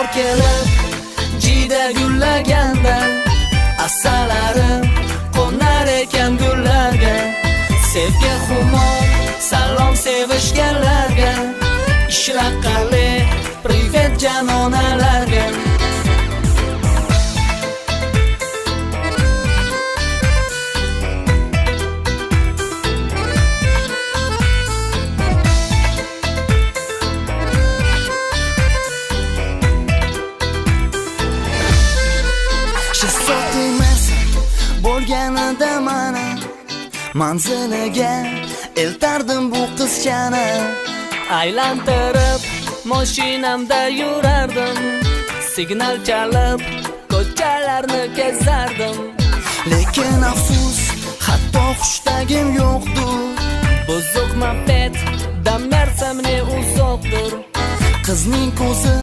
Bahor kelib, jiyda gullaganda, asalarim qo'nar ekan gullarga. Sevgi xumor, salom sevishganlarga. Ishlar qalay, привет janonalarga. Шестьсотый Mersa bo'lganida mana manziliga eltardim bu qizchani. Aylantirib moshinamda yurardim, signal chalib ko'chalarni kezardim. Lekin afsus, hatto hushtagim yo'qdir. Buzuq moped da Mersa мне uzoqdir. Qizning ko'zi